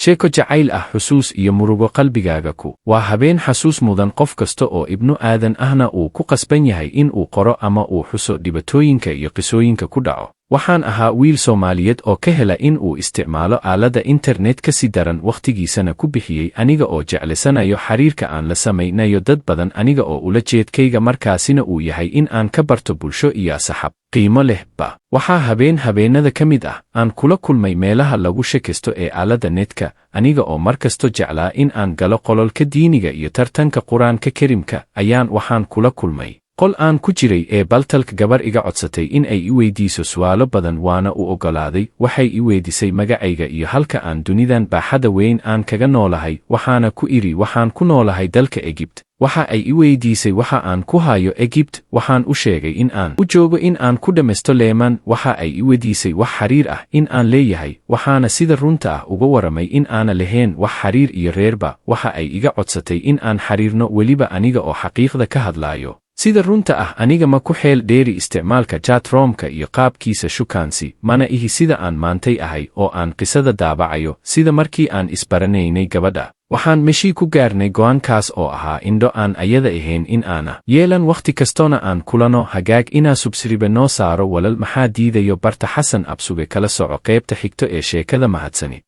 Sheeko jacayl ah, xusuus iyo murugo qalbigaaga ku. Waa habeen xasuus mudan, qof kasta oo ibnu aadan ahna uu ku qasban yahay in uu qoro ama uu xuso dhibatooyinka iyo qisooyinka ku dhaco. Waxaan ahaa wiil Soomaaliyed oo ka hela in uu isticmaalo aalada internet ka si daran, waqtigiisana ku bixiyey aniga oo jeclesanayo xariirka aan la samay nayo dad badan, aniga oo ula jeedkayga markaasina uu yahay in aan ka barto bulsho iyo asxaab qiimo leh ba. Waxaa habeen habeenada ka mid ah aan kula kulmay meelaha lagu shekesto ee aalada netka, aniga oo markasto jeclaa in aan galo qololka diiniga iyo tartanka Qur-aanka Karimka, ayaan waxaan kula kulmay qol aan ku jiray ee Paltalk gabar iga codsatay in ay i weydiiso su'aalo badan, waana u oggolaaday. Waxay i weydisay magacayga iyo halka aan dunidan baaxada weyn aan kaga noolahay. Waxaana ku idhi waxaan ku noolahay dalka Egypt. Waxa ay i weydiisay waxa aan ku hayo Egypt. Waxaan u sheegay in aan u joogo in aan ku dhammaysto leeman. Waxa ay i weydiisay wax xariir ah in aan leeyahay, waxaana sida runta ah uga waramay in aana lahayn wax xariir iyo reerba. Waxa ay iga codsatay in aan xariirno, weliba aniga oo xaqiiqda ka hadlaayo. Sida runta ah, aniga ma ku xeel dheeri isticmaalka chatroomka iyo qaabkiisa shukaansi, mana ihi sida aan maantay ahay oo aan qisada daabacayo sida markii aan isbaranaynay gabadha. Waxaan meshii ku gaarnay go'aankaas oo ahaa indho aan ayada ahayn in aana yeelan wakhti kastoona aan kulano. Hagaag, inaa subscribe noo saaro, walal, maxaa diidayo? Barta Xasan Absuge kala soco qeybta xigto ee sheekada. Mahadsanid.